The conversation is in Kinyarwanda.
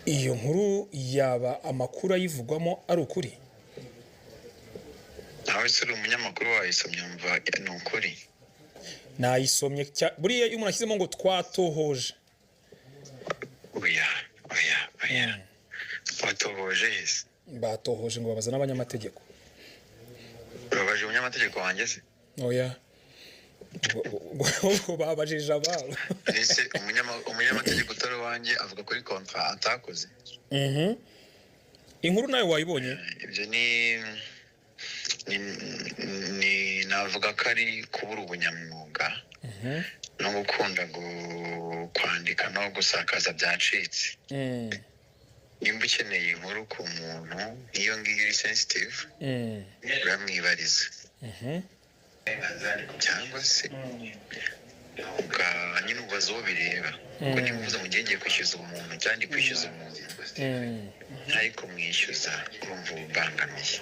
Iyo nkuru yaba amakuru ayivugwamo ari ukuri? Nawe se uri umunyamakuru, wayisomye wumva ni ukuri? Nayisomye. Buriya iyo umuntu ashyizemo ngo "twatohoje". Oya, oya, oya, watohoje hese? Batohoje ngo babaza n'abanyamategeko. Babaje umunyamategeko wanjye se? Oya, ubwo babajije ababo. Ese umunyamategeko utari uwanjye avuga kuri contrat atakoze? Inkuru nawe wayibonye? Ibyo ni navuga ko ari kubura ubunyamwuga no gukunda kwandika no gusakaza byacitse. Nimba ukeneye inkuru ku muntu nk'iyo ngiyo iri sensitive, uramwibariza cyangwa se nyine ubaza uwo bireba, kuko niba uvuze ngo ngiye kwishyuza umuntu cyangwa ndi kwishyuza umuntu, ntari kumwishyuza, urumva ubangamiye.